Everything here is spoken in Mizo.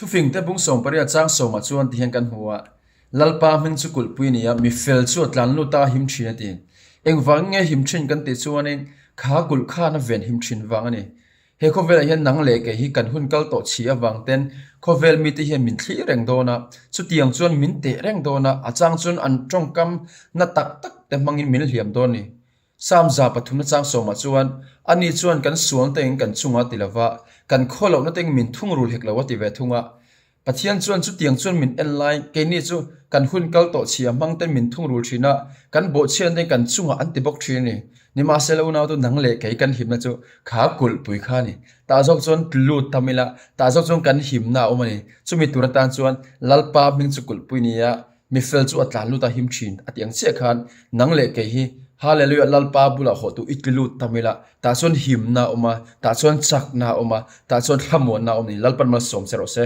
Thufingte bung 18 chang sawmah chuan ti hian kan hmu a, Lalpa hming chu kulhpui a ni a, mi fel chu a tlan lut a, a him thin a ti. Engvangin nge him thin kan tih chuanin kha kulh khan a ven him thin vang a ni. He khawvelah hian nang leh kei hi kan hun kal tawh chhi avang ten khawvel mite hian min thlir reng dawn a, chutiang chuan min teh reng dawn a, a chang chuan an tawngkam na tak tak te hmangin min hliam dawn a ni. Psalm 3 chang sawmah chuan, Ani chuan kan sual tengin kan chungah ti lova, kan khawlohna tengin min thungrul hek lo a ti ve thung a. Pathian chuan chutiang chuan min en lai, keini chu kan hun kal tawh chhia hmang ten min thungrul thin a, kan bawhchhian ten kan chungah an ti bawk thin a ni. Nimahsela unau chu nang leh kei kan himna chu kha kulhpui kha a ni. Tah zawk chuan lut tam ila, tah zawk chuan kan himna a awm a ni. Chumi tur atan chuan Lalpa hming chu kulhpui ni a, Mi fel chu a tlan lut a him thin a ti ang chiah khan nang leh kei hi Hallelujah Lalpa bulah haw tu i tli lut tam ila tah chuan himna a awm a, tah chuan chakna a awm a, tah chuan thlamuanna a awm a ni. Lalpan malsawm che rawh se.